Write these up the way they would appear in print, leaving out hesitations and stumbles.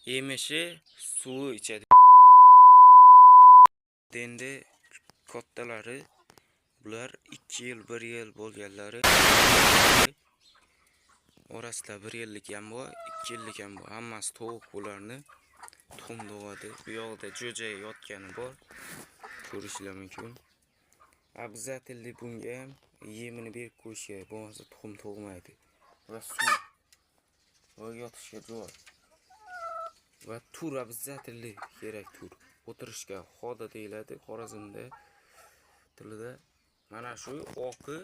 Yemishi, suvi ichadi. Endi kattalari bular 2 yil, 1 yil bo'lganlari. Orasida 1 yillik ham bor, 2 yillik ham bor. Hammasi tovuq bularni tuxum tug'adi. Bu yoqda jo'ja yotgani bor. Ko'rishlar mumkin. Обязательно bunga ham yemini berib qo'yish kerak, bo'lmasa tuxum tug'maydi. Va suv va yotishga joy. Va tur обязательно kerak tur. O'tirishga xoda deyiladi Xorazmda tilida. Mana shu oqi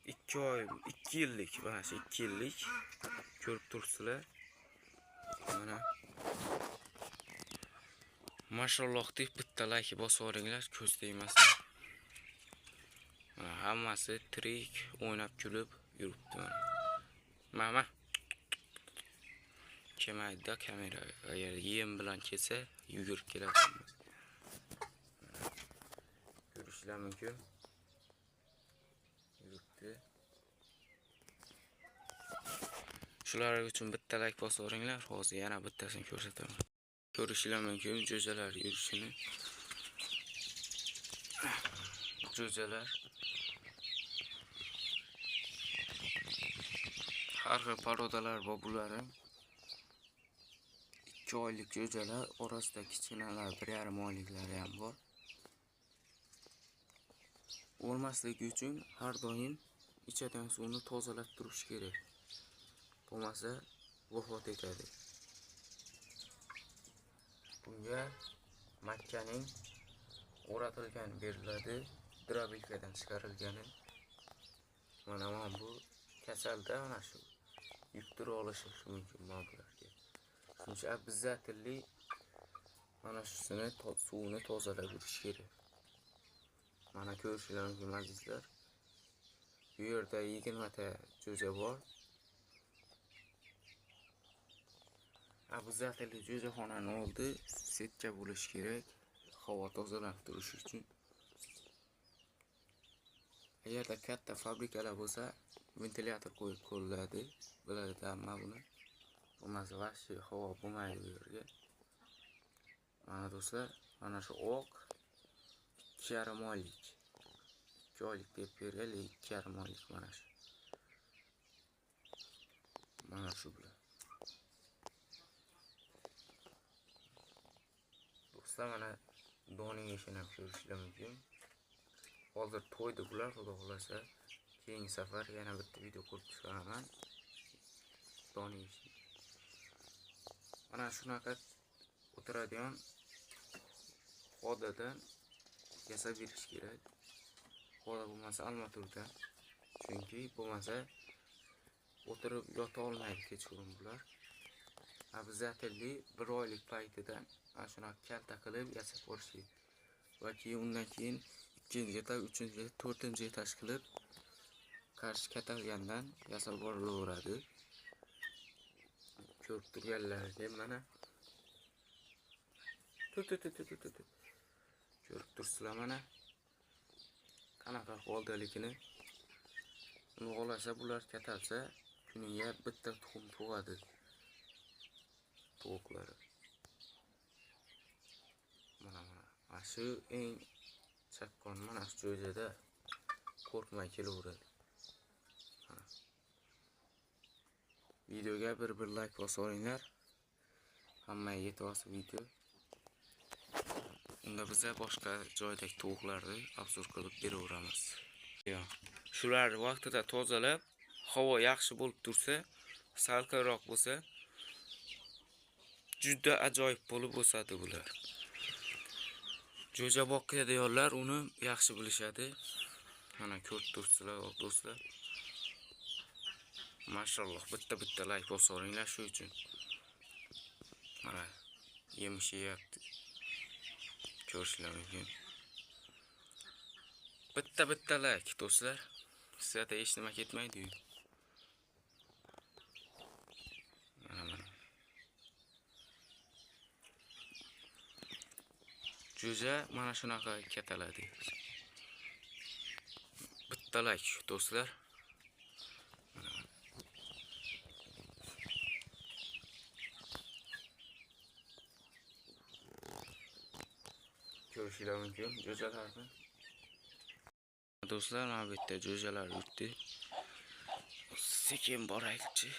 2 oy, 2 yillik, mana shu 2 yillik ko'rib turibsizlar. Mana mashalloh deb bitta like bosib yuboringlar, ko'z tegmasin. Mana hammasi tirik o'ynab kulib yuribdi mana. Mama kelmaydi-da kamera. Agar yem bilan kelsa, yugurib keladi. Ko'rishlar mumkin. Yuribdi. Shular uchun bitta like bosib yuboringlar. Hozir yana bittasini ko'rsataman. Ko'rishlar mumkin jo'jalar yurishini. Jo'jalar har xil parodalar bor bularning. 2 oylik jo'jalar, orasida kichkinalar 1,5 oyliklari ham bor. O'lmasligi uchun har doim ichadigan suvni tozalab turish kerak. Bo'lmasa vafot etadi. Bunga makkaning o'ratilgani beriladi, drabikadan chiqarilgani. Mana bu kasalda mana shu yuqtirib olishi mumkin mana bularga. Shuning uchun обязательно mana shusini suvini tozalab yurish kerak. Mana ko'rishingiz mumkin azizlar. Bu yerda 20 ta jo'ja bor. Обязательно jo'jaxonani oldi setka bo'lishi kerak, havo tozalanib turishi uchun. Agarda katta fabrikalar bo'lsa, ventilyator qo'yib qo'yiladi, biladi hamma buni. Bo'lmasa vahshiy havo bo'lmaydi bu yerga. Mana do'stlar, mana shu oq 2,5 oylik. 2 oylik deb bergan, 2,5 oylik mana shu. Mana shu bular. Do'stlar, mana doning yeyishini ham ko'rishlar mumkin. Hozir to'ydi bular, xudo xolasa. Keyingi safar yana bitta video qo'yib chiqaraman. Don yeyishni. Mana shunaqa o'tiradigan xodadan yasab berish kerak. Xoda bo'lmasa almaturdan. Chunki bo'lmasa o'tirib yota olmaydi kechqurun bular. Обязательно 1 oylik paytidan mana shunaqa kalta qilib yasab borish kerak. Va keyin undan keyin 2-chi etaj, 3-chi, 4-chi etaj qilib qarshi katalgandan yasab borilaveradi. Ko'rib turganlaringizdek mana tut. Ko'rib tursizlar mana qanaqa holdaligini. Uni olasa bular katalsa kuniga bitta tuxum tug'adi tovuqlari. Mana shu eng chaqqon mana shu jo'jada qo'rqmay kelaveradi. Videoga bir like bosib olinglar. Hammaga yetib olsin video. Unda biza boshqa joydagi tovuqlarni obzor qilib beraveramiz. Shular vaqtida tozalab, havo yaxshi bo'lib tursa, salqinroq bo'lsa, juda ajoyib bo'lib o'sadi bular. Jo'ja boqadiganlar uni yaxshi bilishadi. Mana ko'rib turibsizlar do'stlar. Mashalloh, bitta like bosib olinglar shu uchun. Mana yemish yeyapti. Ko'rishlar mumkin. Bitta like do'stlar. Sizga hech nima ketmaydi-yu. Mana. Jo'ja mana shunaqa kataladi. Bitta like do'stlar. Ko'rishinglar mumkin jo'jalarni. Do'stlar, mana bu yerda jo'jalar yuribdi. Sekin boraylikchi.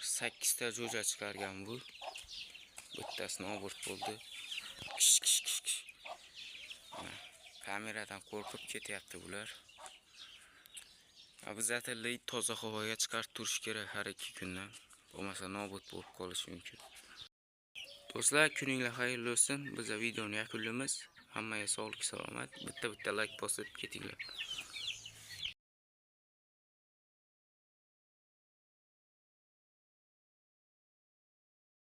8 ta jo'ja chiqargan bu. Bittasi nobud bo'ldi. Kish kish kish kish. Mana, kameradan qo'rqib ketyapti bular. Обязательно toza havoga chiqarib turish kerak har 2 kundan. Bo'lmasa nobud bo'lib qolishi mumkin. Do'stlar, kuninglar xayrli bo'lsin. Biz videoni yakunlaymiz. Hammaga sog'lik, salomat. Bitta-bitta like bosib ketinglar.